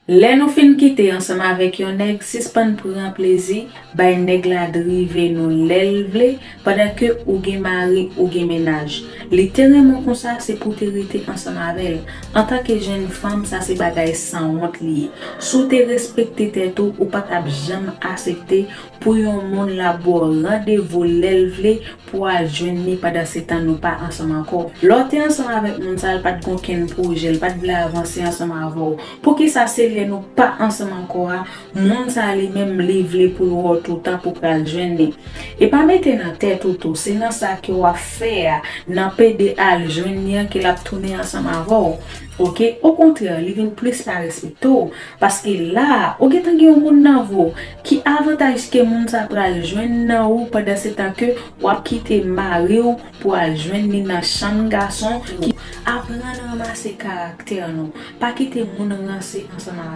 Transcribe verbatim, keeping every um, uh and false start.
Lè nou fin kite ansanm avèk yon nèg, sispann pran plezi bay nèg la drive nou lè l vle, pandan ke ou gen mari, ou gen mennaj. Li te renmen w konsa, se pou w te rete ansanm avè l. Antanke jèn fanm, sa se bagay sanwont li ye. Si w te respekte tèt ou, ou pa t ap janm aksepte pou yon moun la ba w randevou lè l vle pou w al jwenn li, pandan se tan nou pa ansanm ankò. Lè w te ansanm avèk moun sa, l pa t gen okenn pwojè, l pa t vle avanse ansanm avè w. Poukisa se lè nou pa ansanm ankò a, moun sa li menm li vle pou l wè w toutan pou pral jwenn li? E pa mete nan tèt ou tou, se nan sa ke w ap fè a, nan pede al jwenn li an ke l ap tounen ansanm avè w. Oke? Okontrè, li vin plis pa respekte w. Paske la, ou gentan gen yon moun nan vi w. Ki avantaj ke moun sa pral jwenn nan ou pandan se tan ke w ap kite mari w pou al jwenn li nan chanm gason? Ki aprann ranmase karaktè nou. Pa kite moun ranse ansanm avè